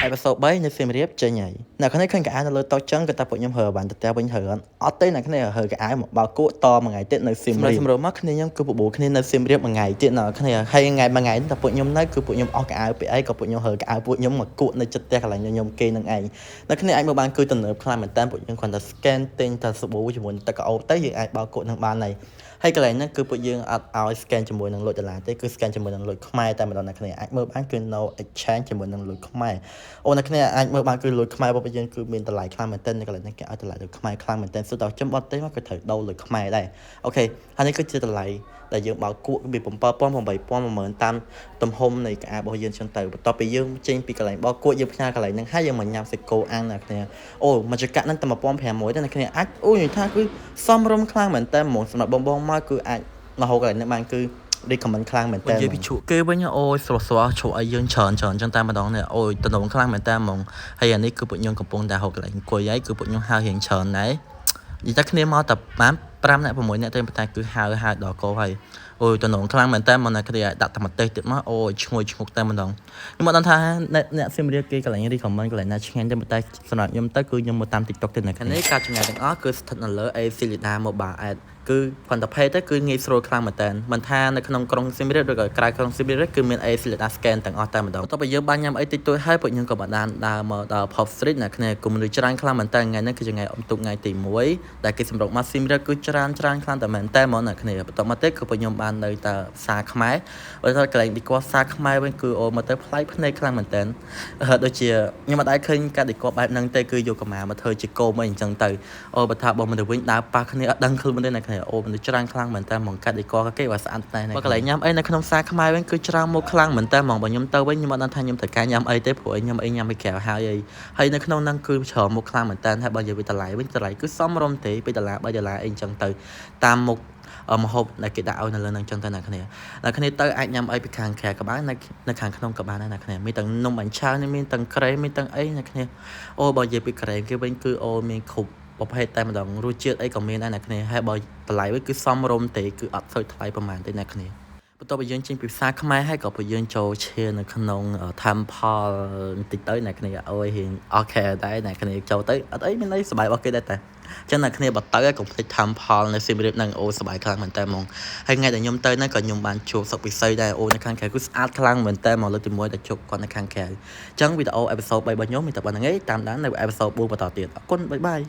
Episode 3នៅសៀមរាបចេញហើយអ្នកគ្នាឃើញខោអាវនៅលើតុចឹងគាត់ថាពួកខ្ញុំរើបានទៅផ្ទះវិញរើអត់អត់ទេអ្នកគ្នារើខោអាវមកបោកគក់តមួយថ្ងៃទៀតនៅសៀមរាបសម្រាប់មកគ្នាខ្ញុំគឺបបួលគ្នានៅសៀមរាបមួយថ្ងៃទៀតអ្នកគ្នាហើយថ្ងៃមួយថ្ងៃតែពួកខ្ញុំនៅគឺពួកខ្ញុំអស់ខោអាវពីអីក៏ពួកខ្ញុំរើខោអាវពួកខ្ញុំមកគក់នៅចិត្តផ្ទះកន្លែងខ្ញុំគេនឹងឯងអ្នកគ្នាអាចមើលបានគឺទំនើបខ្លាំងមែនតើពួកខ្ញុំគ្រាន់តែ scan ទិញតែសាប៊ូជាមួយទឹកក្រអូបទៅយើងអាចបោកគក់នឹងបានហើយហើយកន្លែងហ្នឹងគឺពួកយើងអត់ឲ្យ scan ជាមួយនឹងលុយដុល្លារទេគឺ scan ជាមួយនឹងលុយខ្មែរតែម្ដងអ្នកគ្នាអាចមើលបានគឺ no exchange ជាមួយនឹងលុយខ្មែរអូអ្នកគ្នាអាចមើលបានគឺលុយខ្មែររបស់យើងគឺមានតម្លៃខ្លាំងមែនទែននៅកន្លែងហ្នឹងគេឲ្យតម្លៃលុយខ្មែរខ្លាំងមែនទែនសុទ្ធតែចំបត់ទេមកក៏ត្រូវដូរលុយខ្មែរដែរ OK ហើយនេះគឺជាតម្លៃដែលយើងបោកគក់ពី7000 8000 10000តាមទំហំនៃខោអាវរបស់យើងចឹងទៅបន្ទាប់ពីយើងចេញពីកន្លែងបោកគក់យើងផ្ញើកន្លែងហ្នឹងហើយយើងមកញ៉ាំសាច់គោអាំងអ្នកគ្នាអូមួយចង្កាក់ហ្នឹងតែ1500ទេអ្នកគ្នាអាចអូនិយាយថាគឺសមរម្យខ្លាំងមែនតើហ្មងសម្រាប់បងបងមកគឺអាចមកហូបកន្លែងហ្នឹងបានគឺ recommend ខ្លាំងមែនតើនិយាយពីជ្រក់គេវិញអូយស្រស់ស្រស់ជ្រក់ឲ្យយើងច្រើនច្រើនចឹងតែម្ដងនេះអូយតំណងខ្លាំងមែនតើហ្មងហើយអានេះគឺពួកខ្ញុំកំពុងតែហូបកន្លែងអង្គុយហើយគឺពួកខ្ញុំហៅរៀងច្រើនដែរនិយាយតែគ្នាមកតែបាន5នាក់6នាក់ទេប៉ុន្តែគឺហៅហៅដល់កោហើយអូយតំណងខ្លាំងមែនតើមកណាគ្នាដាក់តែម្ទេសទៀតមកអូយឈ្ងុយឈ្ងុកតែម្ដងខ្ញុំមិនដឹងថាអ្នកអ្នកសៀមរាបគេកន្លែង recommend កន្លែងណាឆ្ងាញ់ទេប៉ុន្តែសម្រាប់ខ្ញុំទៅគឺខ្ញុំមកតាម TikTok ទេណាគ្នានេះការចំណាយទាំងអស់គឺស្ថិតនៅលើ AC Lida Mobile App គឺគ្រាន់តែ pay ទៅគឺងាយស្រួលខ្លាំងមែនតើមិនថានៅក្នុងក្រុងសៀមរាបឬក៏ក្រៅក្រុងសៀមរាបគឺមាន AC Lida scan ទាំងអស់តែម្ដងបន្ទាប់ពីយើងបានញ៉ាំអីតិចតួចហើយពួកខ្ញុំក៏បានដើរមកដល់ Pub Street អ្នកគ្នាគុំមនុស្សច្រើនខ្លាំងមែនតើថ្ងៃនេះគឺជាថ្ងៃអុំទូកថ្ងៃទី1ដែលគេសម្រុកមកសៀមរាបគឺច្រើនច្រើនខ្លាំងតែមែនតើហ្មងអ្នកគ្នាបន្ទាប់មកទៀតគឺពួកខ្ញុំបាននៅតែផ្សារខ្មែរបើថាកន្លែងឌីកផ្សារខ្មែរវិញគឺអូមកទៅប្លែកភ្នែកខ្លាំងមែនតើដូចជាខ្ញុំអត់ដែលឃើញការឌីកបែបហ្នឹងទេគឺយកកម្មាមកធ្វើជាគោមអីអញ្ចឹងទៅអូបើថាបងមនុស្សវិញដើរប៉ះគ្នាអត់ដឹងខ្លួនទេអ្នកគ្នាអូមនុស្សច្រើនខ្លាំងមែនតើហ្មងកាត់ឌីកគេបើស្អាតតែបើកន្លែងញ៉ាំអីនៅក្នុងផ្សារខ្មែរវិញគឺច្រើនមកខ្លាំងមែនតើហ្មងបើខ្ញុំទៅវិញខ្ញុំអត់ដឹងថាខ្ញុំត្រូវការញ៉ាំអីទេព្រោះញ៉ាំអីញ៉ាំពីក្រៅហើយអីហើយនៅក្នុងហ្នឹងគឺច្រើនមុខខ្លាំងមែនតើហើយបើនិយាយពីតម្លៃវិញតម្លៃគឺសមរម្យទេ2ដុល្លារ3ដុល្លារអីអញ្ចឹងទៅតាមមុខម្ហូបដែលគេដាក់ឲ្យនៅលើហ្នឹងចឹងទៅអ្នកគ្នាអ្នកគ្នាទៅអាចញ៉ាំអីពីខាងក្រៅក៏បាននៅនៅខាងក្នុងក៏បានដែរអ្នកគ្នាមានទាំងនំបាញ់ឆាវមានទាំងក្រែមមានទាំងអីអ្នកគ្នាអូបើនិយាយពីក្រែមគេវិញគឺអូមានគ្រប់ប្រភេទតែម្ដងរសជាតិអីក៏មានដែរអ្នកគ្នាហើយបើតម្លៃវិញគឺសមរម្យទេគឺអត់សូវថ្លៃប្រហែលទេអ្នកគ្នាបន្ទាប់ពីយើងចេញពីផ្សារខ្មែរហើយក៏ពួកយើងចូលឈានៅក្នុង temple បន្តិចទៅអ្នកគ្នាអូយរៀង OK ដែរអ្នកគ្នាចូលទៅអត់អីមានអីសប្បាយរបស់គេដែរតែចឹងអ្នកគ្នាបើទៅឲ្យកុំភ្លេច temple នៅសៀមរាបហ្នឹងអូសប្បាយខ្លាំងមែនតើហ្មងហើយថ្ងៃដែលខ្ញុំទៅហ្នឹងក៏ខ្ញុំបានជួបសុកពិសីដែរអូនៅខាងក្រៅគឺស្អាតខ្លាំងមែនតើមកលើកទី1ដែលជួបគាត់នៅខាងក្រៅចឹងវីដេអូ episode 3របស់ខ្ញុំមានតែប៉ុណ្្នឹងឯងតាមដាននៅ episode 4បន្តទៀតអរគុណ bye bye.